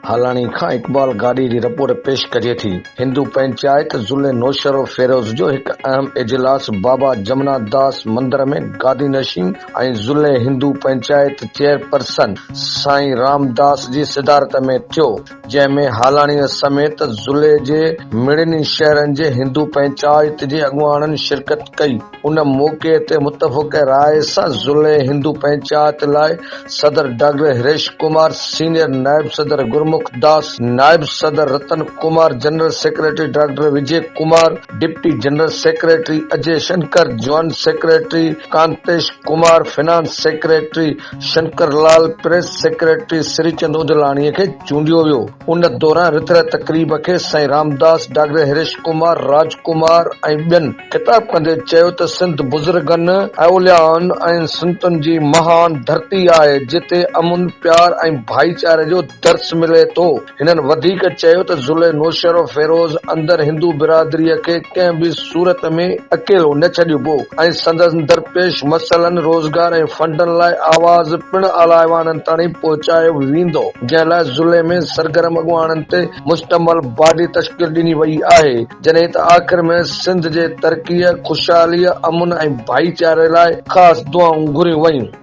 هالاڻي کان اقبال گاڏهي جي رپورٽ پيش ڪجي ٿي. هندو پئنچائت ضلعي نوشهروفيروز جو هڪ اهم اجلاس بابا جمنا داس مندر ۾ گادي نشين ۽ ضلعي هندو پئنچائت چيئرپرسن سائين رام داس جي صدارت ۾ ٿيو، جنهن ۾ هالاڻي سميت ضلعي جي مڙني شهرن جي هندو پئنچائت جي اڳواڻن شرڪت ڪئي. ان موقعي تي متفقه راء سان ضلعي هندو پئنچائت لاء صدر ڊاڪٽر هريش ڪمار، سينيئر نائب صدر گرمک داس، نائب صدر Ratan Kumar, general secretary doctor Vijay Kumar, deputy general secretary Ajay Shankar, joint secretary Kantesh Kumar, finance secretary Shankar Lal, press secretary Srichand ادلاڻي کي چونڊيو ويو. ان دوران رٿيل تقريب کي سائين رامداس، ڊاڪٽر هريش ڪمار، راج ڪمار ۽ ٻين خطاب ڪندي چيو ته سنڌ بزرگن، اوليائن ۽ سنتن جي مهان ڌرتي آهي، جتي امن، پيار ۽ ڀائيچاري جو درس ملي ٿو. هنن وڌيڪ چيو ته ضلعي نوشهروفيروز اندر هندو برادري کي ڪنهن به صورت ۾ اڪيلو نه ڇڏبو ۽ سندس درپيش مسئلن، روزگار ۽ فنڊن لاء آواز پڻ اعليٰ ايوانن تائين پهچايو ويندو، جنهن لاء ضلعي ۾ سرگرم اڳواڻن تي مشتمل باڊي تشڪيل ڏني وئي آهي، جڏهن ته آخر ۾ سنڌ جي ترقيء، خوشحاليء، امن ۽ ڀائيچاري لاء خاص دعائون گهريون ويون.